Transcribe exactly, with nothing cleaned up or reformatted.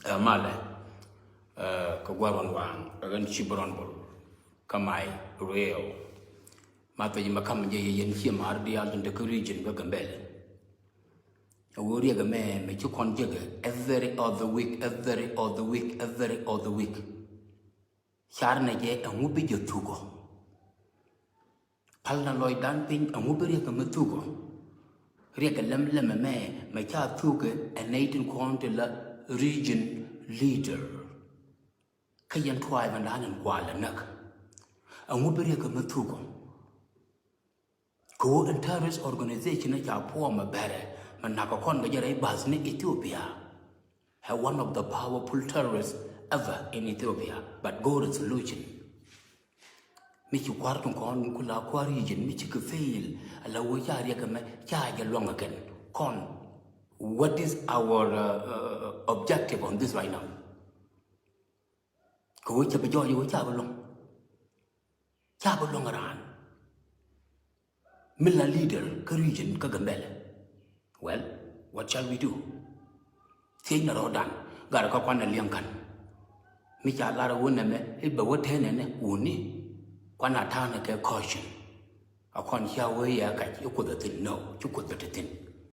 Ɛ malɛ, ɛ, kɛ gua̱r wan waŋ ɛ ɣän ci bɛ rɔn bol kä may riew. Ma thɛc mɛ kam jɛ yɛ yɛn ciɛ mar diaal tin te kä region kä Gambɛlɛ. Ɛ wä riɛk ɛmɛ mɛ ci kɔn jek ɛ every other week, every other week, every other week. Car nɛ jɛ ɛŋu bi jɛ thuk ɔ. Pal na lɔcdan piny ɛŋu bi riɛk ɛmɛ thuk ɔ. Riɛk ɛ lɛm lɛm ɛmɛ mɛ ca thuk ɛ nɛy tin kɔn ti la region leader. Kä yɛn tuaay mɛ dan in kual ɛ näk. Ɛŋu bi riɛk ɛmɛ thuk ɔ. Kɛ ɣöö ɛn terrorist organization ɛ ca puɔmɛ bɛrɛ mɛ nak kɛ kɔn kɛ jɛ rɛy bath ni Ethiopia. Ɛ one of the powerful terrorists ever in Ethiopia, but go̱o̱r ɛ solution. Mi ci kua̱r tin kɔn ku la kua̱r region mi ci kɛ fail. Ala wee ca riɛk ɛmɛ ca jɛ luaŋ ɛ kɛn kɔn. What is our uh, uh, objective on this right now? Kɛ wee ca bi jɔɔc wee ca bi luaŋ. Ca bi luaŋ raan mi la leader kä region kä Gambɛlɛ. Well, what shall we do? Thiec na rɔɔdan gat kä kuan na liɛŋ kan. Mi ca lar wä nɛmɛ i̱ bɛ wä tɛnɛ nɛ wuni. Kuan a ta̱a̱nɛ kɛ caution. A kɔn cia wee yɛ kac i̱ kuoth a thi̱n, no, ci kuoth bɛ te thi̱n.